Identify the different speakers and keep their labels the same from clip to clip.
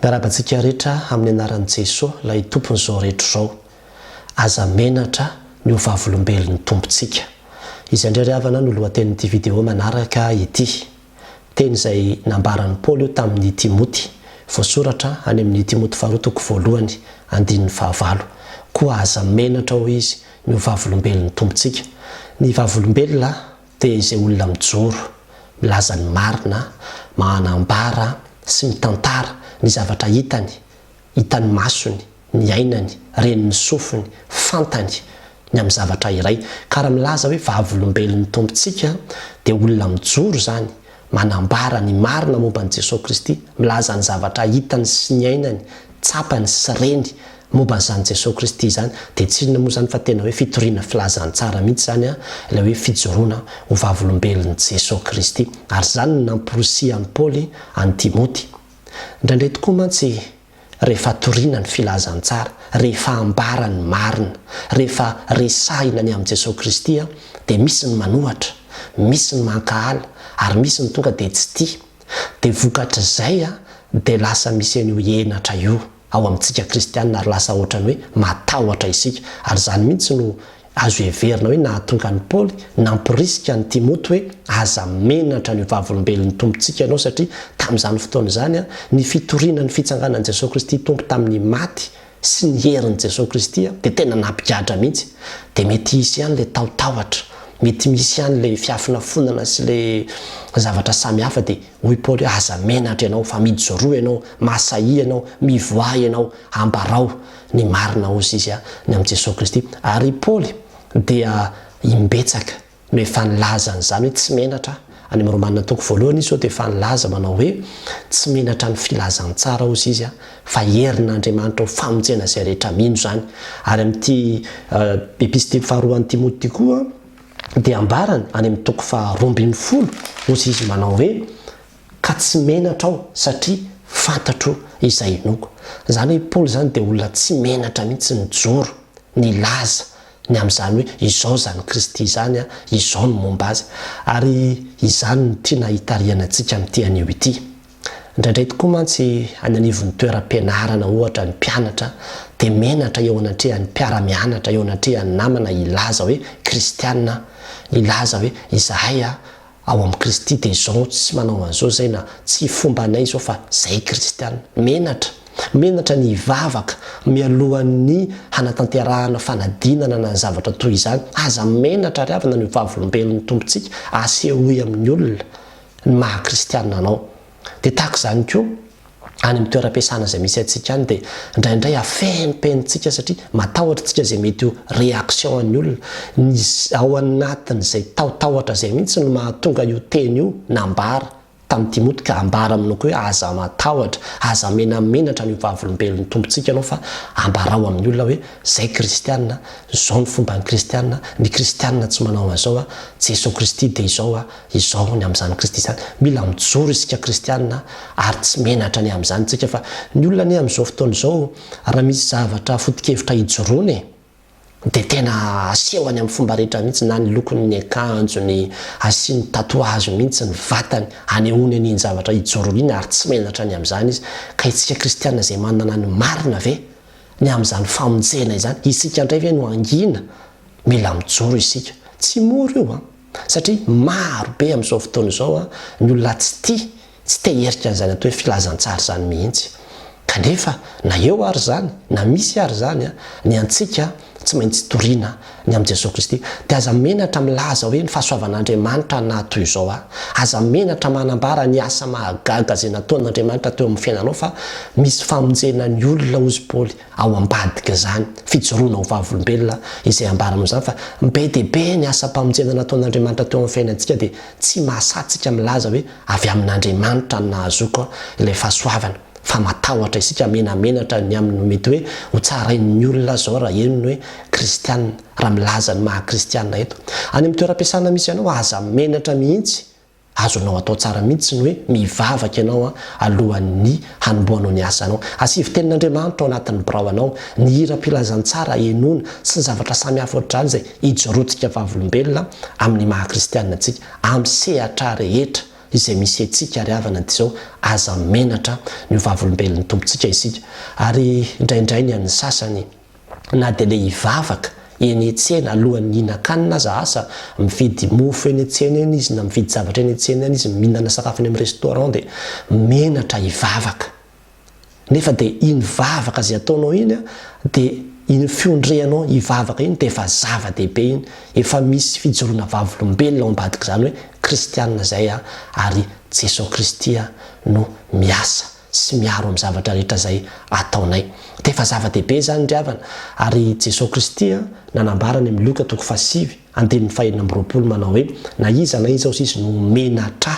Speaker 1: Miarahaba antsika rehetra amin'ny anaran'i Jesoa, ilay Tompon'izao rehetra izao. Aza menatra ny ho vavolombelon'ny Tompontsika. Izay indray ry havana no lohatenin'ity video manaraka ity. Teny izay nambaran'i Paoly io tamin'i Timoty, voasoratra any amin'ny Timoty faharoa toko voalohany, andininy fahavalo. Koa aza menatra, hoy izy, ny ho vavolombelon'ny Tompontsika. Ny vavolombelona dia izay olona mijoro, milaza ny marina, manambara sy mitantara ny zavatra hitany, hitan'ny masony, niainany, ren'ny sofiny, fantany ny amin'ny zavatra iray. Ka raha milaza hoe vavolombelon'ny Tompontsika dia olona mijoro izany, manambara ny marina momba an'i Jesoa Kristy, milaza ny zavatra hitany sy niainany, tsapany sy reny momba an'izany Jesoa Kristy izany, dia tsy inona moa izany fa tena hoe fitoriana filazantsara mihitsy izany ilay hoe fijoroana ho vavolombelon'i Jesoa Kristy. Ary izany no namporisihan'i Paoly an'i Timoty. Indraindray tokoa mantsy rehefa toriana ny filazantsara, rehefa ambara ny marina, rehefa resahina ny amin'i Jesoa Kristy dia misy ny manohatra, misy ny mankahala ary misy ny tonga dia tsy tia. Dia vokatr'izay dia lasa misy an'io henatra io ao amintsika kristiana ary lasa ohatran'ny hoe matahotra isika. Ary izany mihitsy no Azo heverina hoe nahatonga an'i Paoly namporisika an'i Timoty hoe aza menatra ny ho vavolombelon'ny Tompontsika ianao satria tamin'izany fotoana izany ny fitoriana ny fitsanganan'i Jesoa Kristy Tompo tamin'ny maty sy ny herin'i Jesoa Kristy dia tena nampigadra mihitsy. Dia mety hisy ihany ilay tahotahotra, mety misy ihany ilay fiafonafonana sy ilay zavatra samihafa dia hoy Paoly hoe aza menatra ianao fa mijoroa ianao, masahia ianao, mivoaha ianao, ambarao ny marina hozy izy ny amin'i Jesoa Kristy. Ary i Paoly dia imbetsaka no efa nilaza an'izany hoe tsy menatra aho. Any amin'ny Romana toko voalohany izy izao dia efa nilaza manao hoe tsy menatra ny filazantsara hozy izy fa herin'Andriamanitra ho famonjena izay rehetra mino izany. Ary amin'ity epistily faharoa an'i Timoty ity koa dia ambarany any amin'ny toko faha 12 hozy izy manao hoe Ka tsy menatra aho satria fantatro izay inoako. Izany hoe i Paoly izany dia olona tsy menatra mihitsy nijoro, nilaza ny amin'izany hoe izao izany Kristy izany, izao ny momba Azy. Ary izany no tiana hitarihana antsika amin'ity anio ity. Indraindray tokoa mantsy any anivon'ny toeram-pianarana ohatra ny mpianatra dia menatra eo anatrehan'ny mpiara-mianatra, eo anatrehan'ny namana hilaza hoe kristiana aho, hilaza hoe izahay ao amin'i Kristy dia izao tsy manao an'izao izay na tsy fombanay izao fa zay kristiana. Menatra. Menatra ny hivavaka mialohan'ny hanatanterahana fanadinana na ny zavatra toy izany. Aza menatra ry havana ny ho vavolombelon'ny Tompontsika, asehoy amin'ny olona ny maha kristiana anao. Dia tahaka izany koa any amin'ny toeram-piasana izay misy antsika any dia indraindray afenimpenintsika satria matahotra tsika izay mety ho réaction an'ny olona. Ny ao anatin'izay tahotahotra izay mihitsy no mahatonga io teny io nambara tamin'i Timoty ka ambara aminao koa hoe aza matahotra, aza menamenatra ny ho vavolombelon'ny Tompontsika ianao fa ambarao amin'ny olona hoe izay kristiana, izao ny fomban'ny kristiana, ny kristiana tsy manao an'izao, Jesoa Kristy dia izao, Izao ny amin'izany Kristy izany. Mila mijoro isika kristiana ary tsy menatra ny amin'izany isika fa ny olona anie amin'izao fotoana izao raha misy zavatra foto-kevitra ijoroana e! dia tena asehony amin'ny fomba rehetra mihitsy na ny lokon'ny akanjony, asiany tatouage mihitsy ny vatany, anehoany an'iny zavatra ijoroany iny ary tsy menatra ny amin'izany izy. Ka isika kristiana izay manana ny marina ve ny amin'izany famonjena izany? Isika indray ve no hangina? Mila mijoro isika. Tsy mora io an! Satria maro be amin'izao fotoana izao ny olona tsy tia, tsy te hierika an'izany atao hoe filazantsara izany mihitsy. Kanefa na eo ary izany, na misy ary izany, ny antsika tsy maintsy toriana ny amin'i Jesoa Kristy. Dia aza menatra milaza hoe ny fahasoavan'Andriamanitra naha toy izao ahy. Aza menatra manambara ny asa mahagaga izay nataon'Andriamanitra teo amin'ny fiainanao fa misy famonjena ny olona hozy Paoly. ao ambadik'izany fijoroana ho vavolombelona izay ambaranao izany fa be dia be ny asam-pamonjena nataon'Andriamanitra teo amin'ny fiainantsika dia tsy mahasahy tsika milaza hoe avy amin'Andriamanitra no nahazoako ilay fahasoavana fa matahotra isika menamenatra ny amin'ny mety hoe ho tsarain'ny olona zao raha henony hoe kristiana raha milaza ny maha kristiana eto any amin'ny toeram-piasana misy anao aza menatra mihitsy Azonao atao tsara mihitsy ny hoe mivavaka ianao alohan'ny hanombohanao ny asanao. Asivo tenin'Andriamanitra ao anatin'ny birao anao, ny hiram-pilazantsara henoina sy ny zavatra samihafa ohatr'izany izay ijoroantsika vavolombelona amin'ny maha kristianina antsika amin'ny sehatra rehetra. izay misy antsika ry havana dia izao, aza menatra ny ho vavolombelon'ny Tompontsika isika. Ary indraindray ny an'ny sasany na dia le hivavaka eny an-tsena alohan'ny hihinan-kanina aza asa, mividy mofo eny an-tsena eny izy na mividy zavatra eny an-tsena eny izy, mihinana sakafo eny amin'ny restaurant dia menatra hivavaka. Nefa dia iny vavaka izay ataonao iny dia iny fiondrehanao hivavaka iny dia efa zava-dehibe iny, efa misy fijoroana vavolombelona ao ambadik'izany hoe kristianina izay ary Jesoa Kristy no miasa sy miaro amin'ny zavatra rehetra izay ataonay. Dia efa zava-dehibe izany ry havana ary Jesoa Kristy nanambara any amin'ny Lioka toko fahasivy andininy fahenina amby 20 manao hoe na iza na iza hozy izy no menatra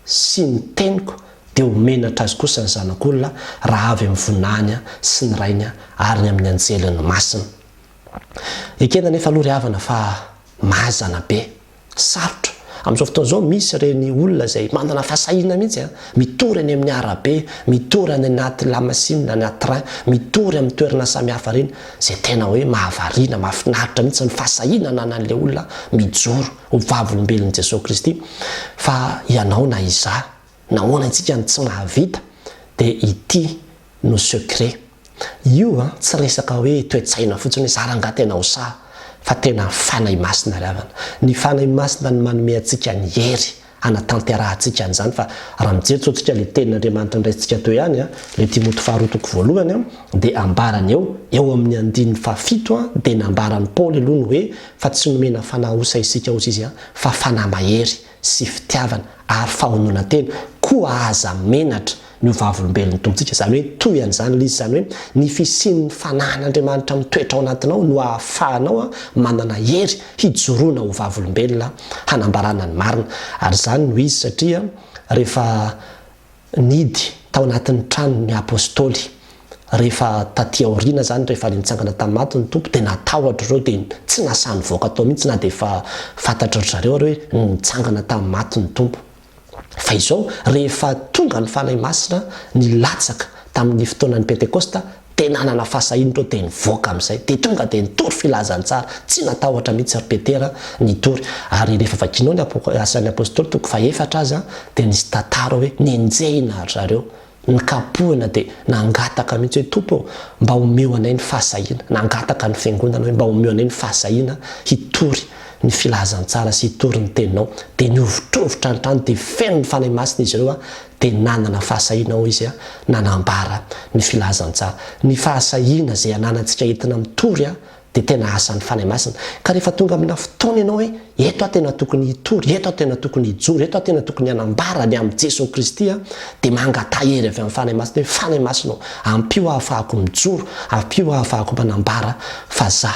Speaker 1: sy ny teniko, dia ho menatra azy kosa ny Zanak'olona, raha avy amin'ny voninahiny sy ny Rainy ary ny amin'ny anjeliny masina. Ekena anefa aloha ry havana fa mazana be, sarotra. Amin'izao fotoana izao misy ireny olona izay manana fahasahiana mihitsy an, mitory eny amin'ny arabe, mitory any anaty lamasinina na train, mitory amin'ny toerana samihafa ireny, izay tena hoe mahavariana, mahafinaritra mihitsy ny fahasahiana ananan'ilay olona mijoro. ho vavolombelon'i Jesoa Kristy fa ianao na izaho, nahoana isika no tsy mahavita dia ity no secret. Io an, tsy resaka hoe toe-tsaina fotsiny hoe za rangaha tena ho sahy fa tena Fanahy Masina ry havana. Ny Fanahy Masina no manome antsika ny hery hanatanterahantsika an'izany fa raha mijery zao tsika le tenin'Andriamanitra ndraisintsika teo ihany an, le Timoty faharoa toko voalohany an, dia ambarany eo, eo amin'ny andininy fahafito an, dia nambaran'i Paoly aloha ny hoe fa tsy nomena fanahy osa isika hozy izy an, fa fanahy mahery sy fitiavana ary fahononan-tena, koa aza menatra ny ho vavolombelon'ny Tompontsika, izany hoe toy an'izany ilay izy, izany hoe ny fisian'ny fanahin'Andriamanitra mitoetra ao anatinao no ahafahanao manana hery hijoroana ho vavolombelona hanambarana ny marina, ary izany no izy satria rehefa nidy tao anatin'ny trano ny Apostoly, rehefa taty aoriana izany rehefa nitsangana tamin'ny maty ny Tompo dia natahotra ireo dia tsy nasahy nivoaka tao mihitsy na dia efa fantatry ry zareo ary hoe nitsangana tamin'ny maty ny Tompo. Fa izao, rehefa tonga ny Fanahy Masina nilatsaka tamin'ny fotoanan'ny Pentekosta, dia nanana fahasahiana ireo dia nivoaka amin'izay, dia tonga dia nitory filazantsara, tsy natahotra mihitsy ry Petera nitory. Ary rehefa vakinao ny Asan'ny Apostoly toko fahefatra aza dia nisy tantara hoe nenjehina ry zareo, Nikapohina dia nangataka mihitsy hoe, Tompo ô, mba omeo anay ny fahasahiana. Nangataka ny fiangonana hoe, mba omeo anay ny fahasahiana hitory ny filazantsara sy hitory ny teninao. Dia nihovitrovitra ny trano, dia feno ny Fanahy Masina izy ireo, dia nanana fahasahiana hoy izy nanambara ny filazantsara. Ny fahasahiana izay ananantsika entina mitory dia tena asan'ny Fanahy Masina. Ka rehefa tonga amina fotoana ianao hoe, eto aho tena tokony hitory, eto aho tena tokony hijoro, eto aho tena tokony hanambara ny amin'i Jesoa Kristy aho, dia mangataha hery avy amin'ny Fanahy Masina hoe, Fanahy Masina ô, ampio aho hahafahako mijoro, ampio aho hahafahako manambara fa za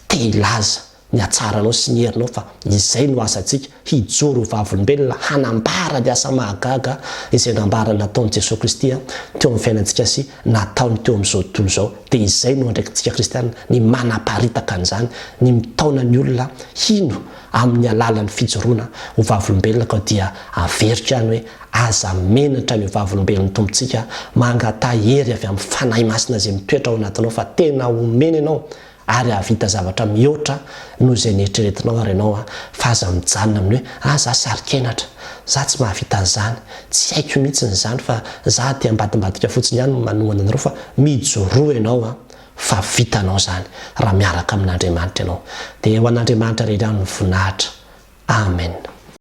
Speaker 1: te hilaza ny hatsaranao sy ny herinao fa izay no asantsika, hijoro ho vavolombelona, hanambara ny asa mahagaga izay nambara nataon'i Jesoa Kristy teo amin'ny fiainantsika sy nataony teo amin'izao tontolo izao. Dia izay no andraikitsika kristiana, ny manaparitaka an'izany, ny mitaona ny olona hino amin'ny alalan'ny fijoroana ho vavolombelona ka dia averiko ihany hoe aza menatra ny ho vavolombelon'ny Tompontsika, mangataha hery avy amin'ny Fanahy Masina izay mitoetra ao anatinao fa tena omena ianao ary hahavita zavatra mihoatra noho izay neritreretinao ary ianao an, fa aza mijanona amin'ny hoe ah za saro-kenatra, za tsy mahavita an'izany, tsy haiko mihitsiny izany fa za aty ambadimbadika fotsiny ihany no manohana anareo fa mijoroa ianao an, fa vitanao izany raha miaraka amin'Andriamanitra ianao. Dia ho an'Andriamanitra irery ihany ny voninahitra. Amen.